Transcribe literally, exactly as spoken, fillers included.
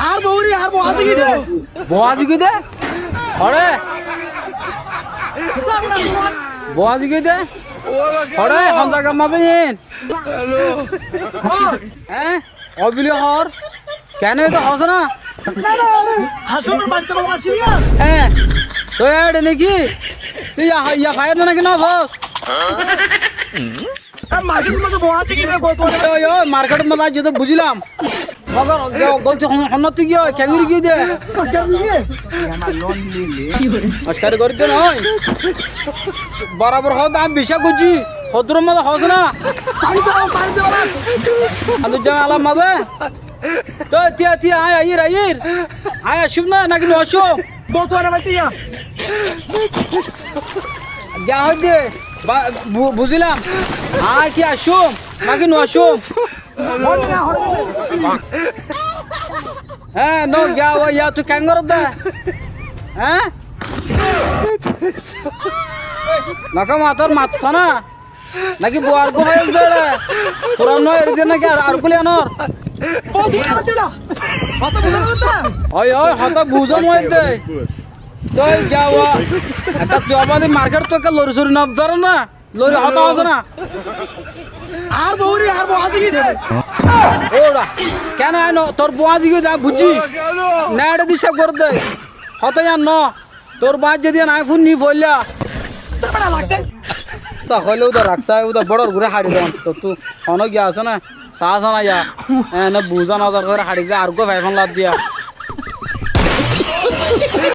Añár bou re, añár bou asé ki de? Bou asé ki de? Hoçé? Bou asé ki de? Hoçé? Hon zagar mazé iín? Hé? Ó bili hoór. Kené ede hoós na? Na, na, na. Asóle bou asé ki de? Hé? Toi eçe niki? Tui ya, ya faiyós na niki no faiyós? Ar marketor mazé bou asé ki de, bou? Ói, ói, marketor mazé aijjé de buzílam. Mogor, go-, golti hon-, honnáttu giyói, keéngori giyói de? Moskara gorí de. Moskara gorí de noó. Borabor hoó de, añí biccác goijjí. Hoddúror mazé hoós na? Añí zam, añí zam. Añí zam alar mazé. Toi, tiya, tiya, añí aiyír, aiyír. Añí aiccúm né, náki no aiccúm? Bou tuáñra baití ya. Giya hoódde, ba-, bu-, buzílam. Añí ki aiccúm, náki no aiccúm? Hé, no, giya, o, ya, tui keéng goródde? Hé? Noka mator mat sóna. Náki bou ar uggúa faiyós de eçe? Furan no eri de náki ar, ar uggúa loi anor? Ói, ói, hotá buzón óiye de. Toi giya, ekka tui obadi market toi ekka lori sori no zoro na? Lori hotá hoós na? Añár bou re, añár bou asé ki de? Óra, kené añí no, tor bou asé ki de añí buijjí. Neçe di sef goródde. Hotá yián no. Tor báñijje diyan añí fúinni foóilla. Tor báña raksa. Uda hoóile uda raksa, uda bóçor gorí haçi de ontottú. Honó giya asé né? Saá asé né ya? Ene buzá nozar gorí haçi de, ar uggúa faifán lad diya.